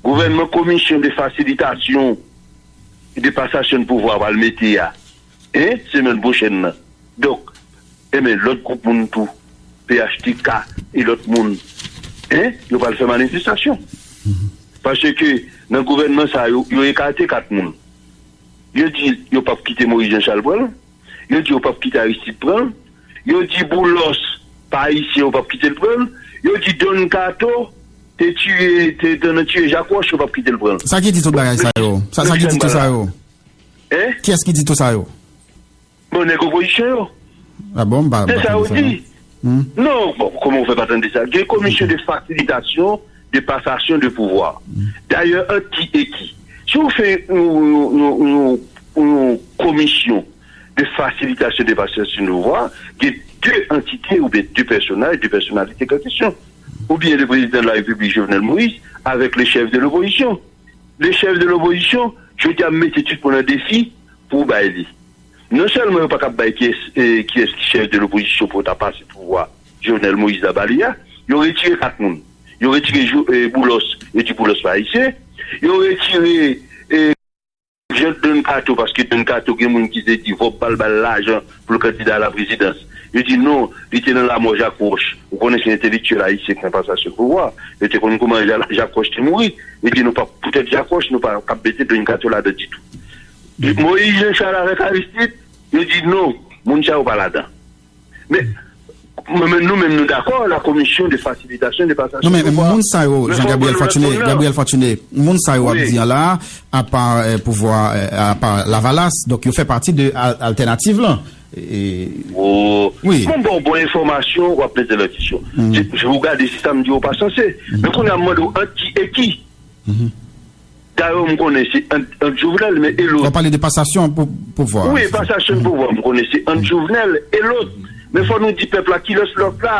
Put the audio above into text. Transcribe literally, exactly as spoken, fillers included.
Gouvènman komisyon de fasilitasyon e de pasasyon de pouvwa pral mete a, hein, semèn pwochèn nan. Donk, enben, lòt gwoup moun tou, P H T K e lòt moun, hein, yo pral fè manifestasyon. Paske nan gouvènman sa yo, yo ekate kat moun. Yo di yo p ap kite Moïse Jean Charles pran l. Yo di yo p ap kite Aristide pran l. Yo di Boulos pa ayisyen, yo p ap kite l pran l. Yo di Don Kato te tiye, te, te nan tiye Jak Wòch, yo p ap kite l pran l. Sa ki di tout bagay sa yo? Sa, sa ki di tout sa yo? Hein? Kiyès ki di tout sa yo? Bon, nèg opozisyon yo. Ah bon, m pa, m Se pa sa tande yo sa, di. Non. Hmm? Non, bon, kòman w fè pa tande sa? Gen komisyon de fasilitasyon de pasasyon de pouvwa. Dayè, ant ki e ki? Si w fè yon, yon, yon, yon, yon komisyon de fasilitasyon de pasasyon de pouvwa, gen de antite oubyen de pèsonaj, de pèsonalite k an kesyon. Oubyen le président de la République, Jovenel Moïse, avèk le chèf de lopozisyon. Le chèf de lopozisyon, jodi a, m mete tout moun an defi pou w bay li. Non sèlman yo pa kab bay kiyès, eh, kiyès ki chèf de lopozisyon pou yo ta pase pouvwa Jovenel Moïse la ba li a, yo retire kat moun. Yo retire Jou- eh, Boulos, yo di Boulos pa ayisyen. Yo retire, eh, Jean Don Kato, paske Don Kato gen moun ki te di Vòb pa l ba l lajan pou l kandida a la prezidans. Yo di non, li te nan lamò Jak Wòch. Ou konnen se entèlektyèl ayisyen ki nan pasasyon pouvwa. Yo te konn kouman Ja- Jak Wòch te mouri. Yo di nou pa, poutèt Jak Wòch, nou pa kab mete Don Kato ladan ditou. Moïse Jean Charles avèk Aristide, yo di non, moun sa yo pa ladan. Men, men, men nou menm nou dakò, la commission de facilitation de passation Non, men, de men pouvoir. Moun sa yo, Men fò Jean-Gabriel ban nou Fortuné, reponn nan. Gabriel Fortuné, moun sa yo ap Wi. Di an la, apa, eh, pouvwa, eh, apa Lavalas, donk yo fè pati de al- altènativ lan. E, Oh. Wi. Mwen bon, bon enfòmasyon, w ap mete nan kesyon. Mm. Se, se ou gade si sa m di ou pa sanse. Mm. Men kounye a m mande w ant ki e ki. Mm. Dayè, m konnen se ant, ant Jovenel, men e W ap lòt. Pale de pasasyon pou, pouvwa. Wi, pasasyon de pouvwa, m konnen se ant Jovenel e lòt. Men fò nou di pèp la kilès lòt la.